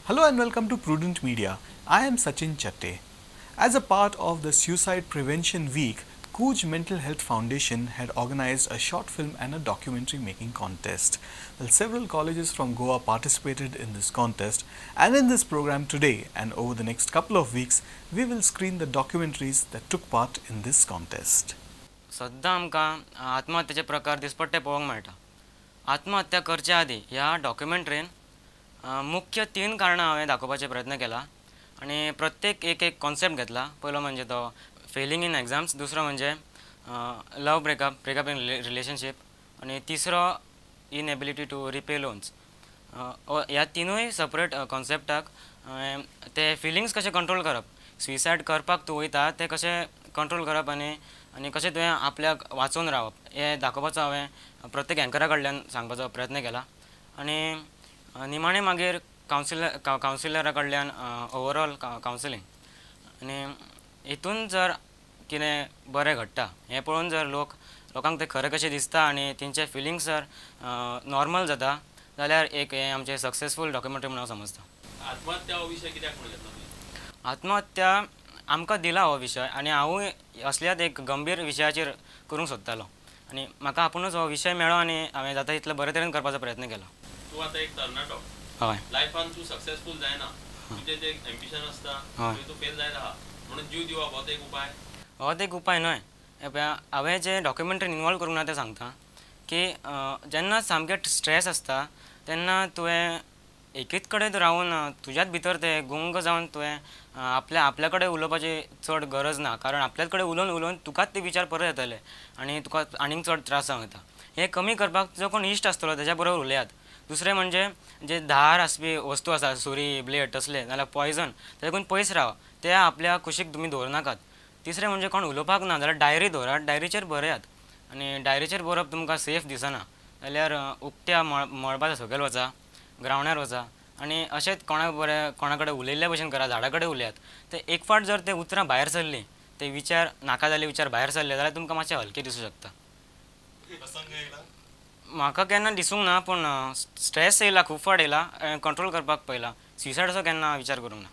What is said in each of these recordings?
Hello and welcome to Prudent Media. I am Sachin Chatte. As a part of the Suicide Prevention Week, Kooj Mental Health Foundation had organized a short film and a documentary making contest. Well, several colleges from Goa participated in this contest, and in this program today and over the next couple of weeks, we will screen the documentaries that took part in this contest. सद्दां आमकां आत्महत्येचे प्रकार दिसपट्टे पळोवंक मेळटा. आत्महत्या करचे आदी ह्या डॉक्युमेंटरीन मुख्य तीन कारणां हांवें दाखोवपाचे प्रयत्न केला आनी प्रत्येक एक एक कॉन्सेप्ट घेतला. पयलो म्हणजे तो फेलिंग इन एग्जाम्स, दुसरो म्हणजे लव ब्रेकअप इन रिलेशनशीप आनी तिसरो इनएबिलिटी टू रिपे लोन्स. ह्या तिनूय सेपरेट कॉन्सेप्टाक ते फिलिंग्स कशें कंट्रोल करप, सुसायड करपाक तूं वयता तें कशें कंट्रोल करप आनी आनी कशें तुवें आपल्याक वाचोवन रावप हें दाखोवपाचो हांवें प्रत्येक एंकरा कडल्यान सांगपाचो प्रयत्न केला. आनी निमाणें मागीर कावन्सिलरा कडल्यान ओवरऑल कावन्सिलींग आनी हितून जर कितें बरें घडटा हें पळोवन जर लोकांक तें खरें कशें दिसता आनी तेंचे फिलिंग्स जर नॉर्मल जाता जाल्यार एक हें आमचें सक्सेसफूल डॉक्युमेंटरी म्हणून हांव समजता. आत्महत्या हो विशय कित्याक म्हणून घेतला तुवें? आत्महत्या आमकां दिला हो विशय आनी हांवूय असल्याच एक गंभीर विशयाचेर करूंक सोदतालो आनी म्हाका आपुणूच हो विशय मेळ्ळो आनी हांवें जाता तितलो बरे तरेन करपाचो प्रयत्न केलो. तूं आतां एक तरणाटो, हय, लायफान तूं सक्सेसफूल जायना, तुजें जें एम्बिशन आसता तूं फेल जायत आहा, म्हणून जीव दिवप हो एक उपाय? हो एक उपाय न्हय. हांवें जें डॉक्युमेंटरीन इनवॉल्व करूंक ना तें सांगता की जेन्ना सामकें स्ट्रेस आसता तेन्ना तुवें एकीच कडेन रावन तुज्याच भितर ते गुंग जावन तुवें आपल्या कडेन उलोवपाची चड गरज ना, कारण आपल्याच कडेन उलोवन उलोवन तुकाच ते विचार परत येतले आनी तुका आनीक चड त्रास जावं येता. हें कमी करपाक जो कोण इश्ट आसतलो तेज्या बरोबर उलयात. दुसरें म्हणजे जे धार आसपी वस्तू आसा, सुरी, ब्लेड तसले नाजाल्यार पॉयजन, तेकून पयस राव, ते आपल्या कुशीक तुमी दवरनाकात. तिसरें म्हणजे कोण उलोवपाक ना जाल्यार डायरी दवरात, डायरीचेर बरयात आनी डायरीचेर बरोवप तुमकां सेफ दिसना जाल्यार उक्त्या मळबाच्या सकयल वचा, ग्रावंडार वचा आनी अशेंच कोणाक बरें कोणा कडेन उलयल्ल्या भशेन करा, झाडा कडेन उलयात. ते एक फावट जर ते उतरां भायर सरलीं, ते विचार नाका जाल्ले विचार भायर सरले जाल्यार तुमकां मातशें हलकें दिसूं शकता. म्हाका केन्ना दिसूंक ना, पूण स्ट्रेस येयला, खूब फावट येयला, कंट्रोल करपाक पळयला, सुसायड असो केन्ना विचार करूंक ना.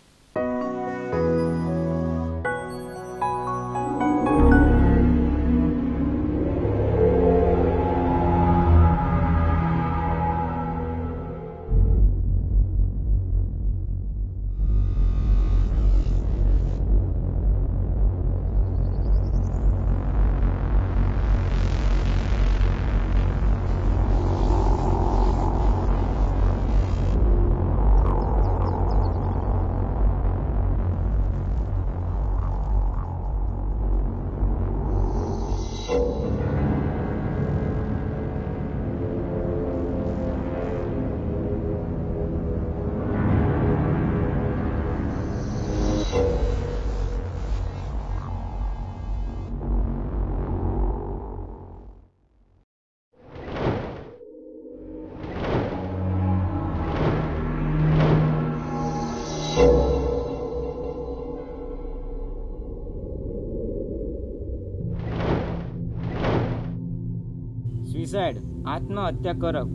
सुसायड, आत्महत्या करप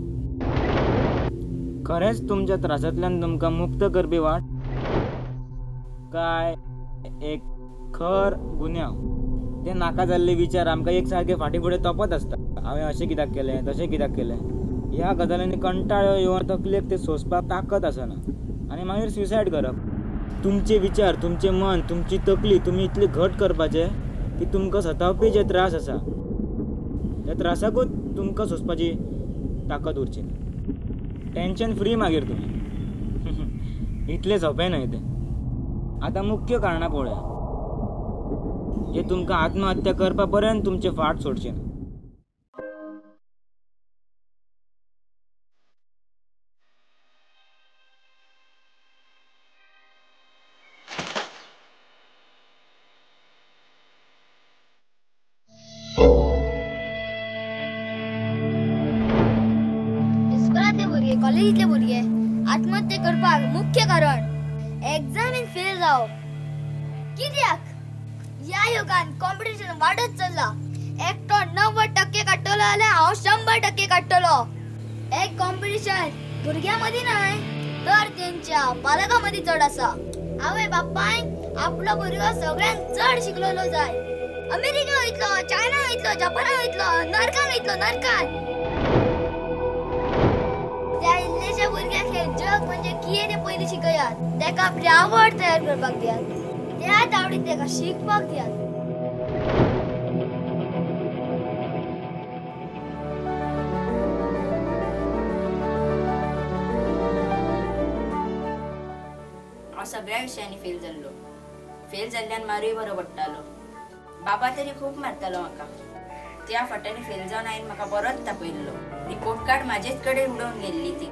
खरेंच तुमच्या त्रासांतल्यान तुमकां मुक्त करपी वाट काय एक खर गुन्यांव? ते नाका जाल्ले विचार आमकां एक सारके फाटीं फुडें तोपत आसता. हांवें अशें कित्याक केलें, तशें कित्याक केलें, ह्या गजालींनी कंटाळो येवन तकलेक ते सोंसपाक ताकद आसना आनी मागीर सुसायड करप. तुमचे विचार, तुमचें मन, तुमची तकली तुमी इतली घट करपाचें की तुमकां सतावपी जे त्रास आसा त्या त्रासाकूच तुमकां सोंसपाची ताकद उरची ना. टेंशन फ्री मागीर तुमी. इतलें सोंपें न्हय तें. आतां मुख्य कारणां पळोवया जे तुमकां आत्महत्या करपा पर्यंत तुमचे फाट सोडचे ना. कॉलेजींतले भुरगे आत्महत्या करपाक मुख्य कारण एग्जामीन फेल जावप. कित्याक ह्या युगान कॉम्पिटिशन वाडत चल्ला. एकटो 90% काडटलो जाल्यार हांव 100% काडटलो. एक कॉम्पिटिशन भुरग्यां मदीं न्हय तर तेंच्या पालकां मदीं चड आसा. आवय बापायक आपलो भुरगो सगळ्यांत चड शिकलेलो जाय. अमेरिका वयतलो, चायना वयतलो, जपाना वयतलो, नरकान वयतलो, नरकान. त्या इल्लेच्या भुरग्याक हे जग म्हणजे कितें तें पयलीं शिकयात. ताका आपली आवड तयार करपाक दियात, त्याच आवडीत ताका शिकपाक दियात. हांव सगळ्या विशयांनी फेल जाल्लो. फेल जाल्ल्यान मारूय बरो पडटालो. बाबा तरी खूब मारतालो म्हाका. त्या फाट्यांनी फेल जावन हांवें म्हाका बरोच तापयल्लो. रिपोर्ट कार्ड म्हाजेच कडेन उडोवन गेल्ली ती.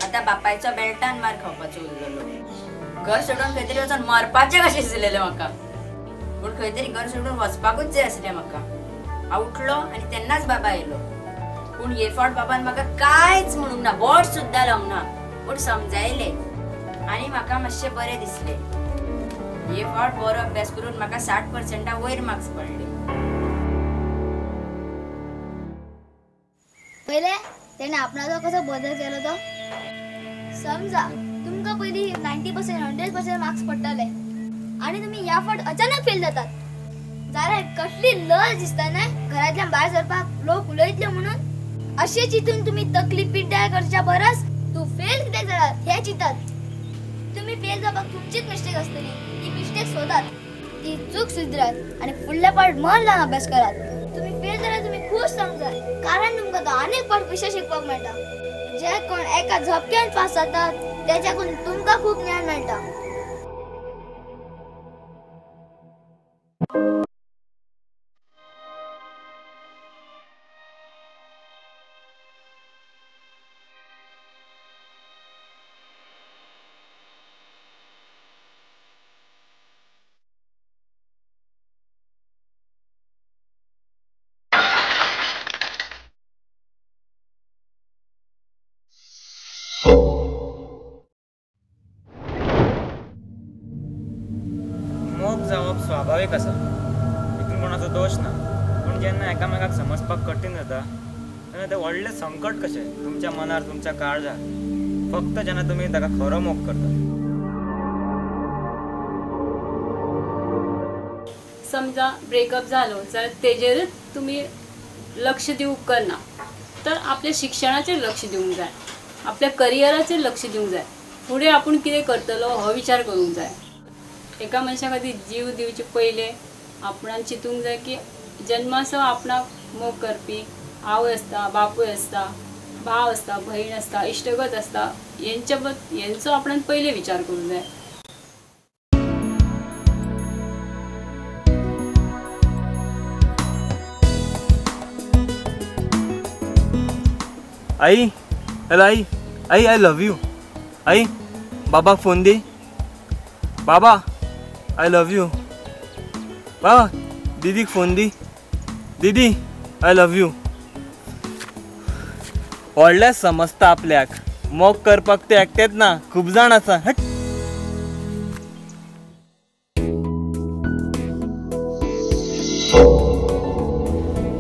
आतां बापायचो बेल्टान मार खावपाचो उरलेलो. घर सोडून खंय तरी वचून मरपाचें कशें दिसलेलें म्हाका. पूण खंय तरी घर सोडून वचपाकूच जाय आसलें म्हाका. हांव उठलो आनी तेन्नाच बाबा आयलो. पूण हे फावट बाबान म्हाका कांयच म्हणूंक ना, बोट सुद्दां लावंक ना, पूण समजायलें आनी म्हाका मातशें बरें दिसलें. हे फावट बरो अभ्यास करून म्हाका 60% वयर मार्क्स पडले. पयले तेणें आपणाचो कसो बदल केलो तो समजा. तुमकां पयलीं 90% 100% मार्क्स पडटाले आनी तुमी ह्या फावट अचानक फेल जातात जाल्यार कसली लज दिसता न्हय घरांतल्यान भायर सरपाक, लोक उलयतले म्हणून. अशें चिंतून तुमी तकली पिड्ड्यार करच्या परस तूं फेल कित्याक जालात हें चिंतात. तुमी फेल जावपाक तुमचीच मिस्टेक आसतली, ती मिस्टेक सोदात, ती चूक सुदरात आनी फुडल्या फावट मन लावन अभ्यास करात. तुमी फेल जाल्यार तुमी खूश समजात, कारण तुमकां तो आनीक फावट विशय शिकपाक मेळटा. जे कोण एका झपक्यान पास जातात तेच्याकून तुमकां खूब ज्ञान मेळटा. मोग जावप स्वाभावीक आसा, हितून कोणाचो दोश ना. पूण जेन्ना एकामेकाक समजपाक कठीण जाता तेन्ना तें व्हडलें संकट कशें तुमच्या मनार, तुमच्या काळजार, फक्त जेन्ना तुमी ताका खरो मोग करता. समजा ब्रेकअप जालो जाल्यार तेजेरच तुमी लक्ष दिवंक करना, तर आपल्या शिक्षणाचेर लक्ष दिवंक जाय, आपल्या करियराचेर लक्ष दिवंक जाय, फुडें आपूण कितें करतलो हो विचार करूंक जाय. एका मनशा खातीर जीव दिवचे पयले आपणान चिंतूंक जाय की जन्मासो आपणाक मोग करपी आवय आसता, बापूय आसता, भाव आसता, भयण आसता, इश्टगत आसता, हेंचो आपणान पयले विचार करूंक जाय. आई, हॅलो आई, आई I love you. आई, बाबाक फोन दी. बाबा I love you. बाबा दीदीक फोन दी. दीदी I love you. व्हडलें समजता आपल्याक मोग करपाक ते एकटेच ना, खूब जाण आसा. हट.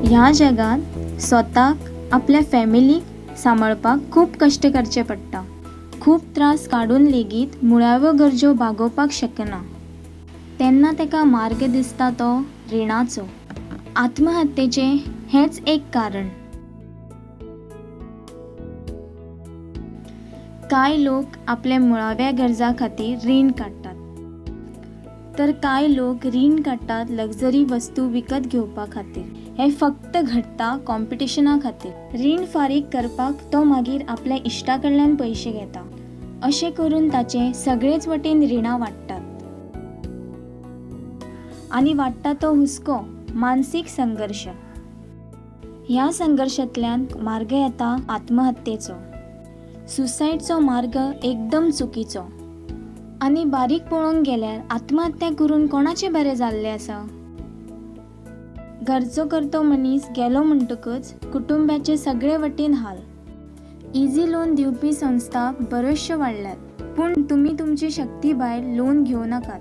ह्या जगांत स्वताक आपल्या फॅमिलीक सांबाळपाक खूब कश्ट करचे पडटा. खूब त्रास काडून लेगीत मुळाव्यो गरजो भागोवपाक शकना. तेन्ना ताका मार्ग दिसता तो रिणाचो. आत्महत्येचें हेंच एक कारण. कांय लोक आपल्या मुळाव्या गरजां खातीर रीण काडटात, तर कांय लोक रीण काडटात लक्झरी वस्तू विकत घेवपा खातीर. हें फक्त घडटा कॉम्पिटिशना खातीर. रीण फारीक करपाक तो मागीर आपल्या इश्टा कडल्यान पयशे घेता. अशें करून ताचे सगळेच वटेन रिणां वाडटात आनी वाडटा तो हुस्को, मानसीक संघर्श. ह्या संघर्शांतल्यान मार्ग येता आत्महत्येचो. सुसायडचो मार्ग एकदम चुकीचो आनी बारीक पळोवंक गेल्यार आत्महत्या करून कोणाचें बरें जाल्लें आसा? घरचो करतो मनीस गेलो म्हणटकच कुटुंबाचे सगळे वटेन हाल. इजी लोन दिवपी संस्था बऱ्योचश्यो वाडल्यात, पूण तुमी तुमची शक्ती भायर लोन घेवं नाकात.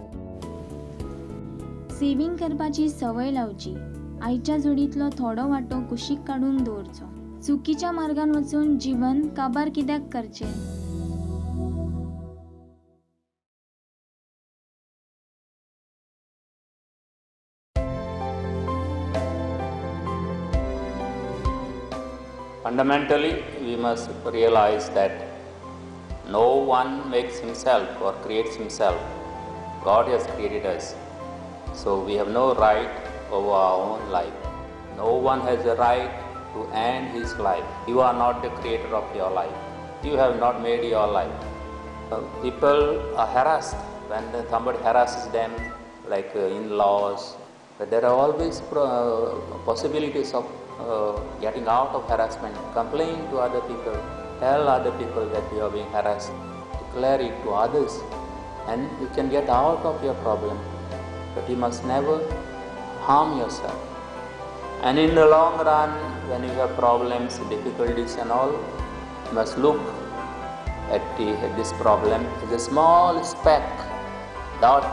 सेव्हींग करपाची संवय लावची. आयच्या जोडींतलो थोडो वांटो कुशीक काडून दवरचो. चुकीच्या मार्गान वचून जीवन काबार कित्याक करचें? Fundamentally, we must realize that no one makes himself or creates himself. God has created us. So we have no right over our own life. No one has a right to end his life. You are not the creator of your life. You have not made your life. People are harassed. When somebody harasses them, like in-laws, but there are always possibilities of getting out of harassment. Complain to other people, tell other people that you are being harassed, declare it to others, and you can get out of your problem. But you must never harm yourself. And in the long run, when you have problems, difficulties and all, you must look at this problem as a small speck, dot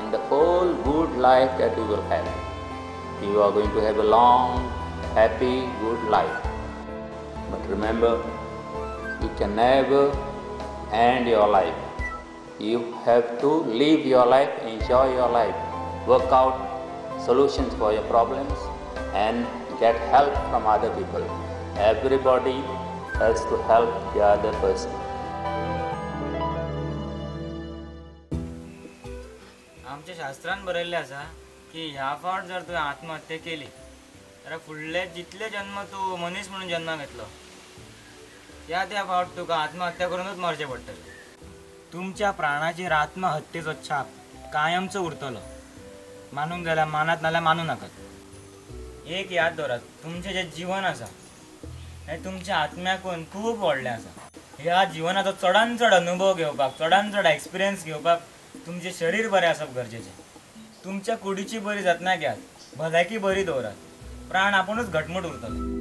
in the whole good life that you will have. You are going to have a long, happy, good life. But remember, you can never end your life. You have to live your life, enjoy your life, work out solutions for your problems and get help from other people. Everybody has to help the other person. आमच्या शास्त्रान बरयल्लें आसा की ह्या फावट जर तुवें आत्महत्या केली जाल्यार फुडले जितले जन्म तूं मनीस म्हणून जन्माक येतलो त्या त्या फावट तुका आत्महत्या करूनच मरचें पडटलें. तुमच्या प्राणाचेर आत्महत्येचो छाप कायमचो उरतलो. मानूंक जाल्यार मानात, नाल्यार मानूं नाकात. एक याद दवरात, तुमचें जें जीवन आसा हें तुमच्या आत्म्याकून खूब व्हडलें आसा. ह्या जिवनाचो चडान चड अनुभव घेवपाक, चडान चड एक्सपिरियन्स घेवपाक तुमचें शरीर बरें आसप गरजेचें. तुमच्या कुडीची बरी जतनाय घेयात, भलायकी बरी दवरात, प्राण आपुणूच घटमूट उरतले.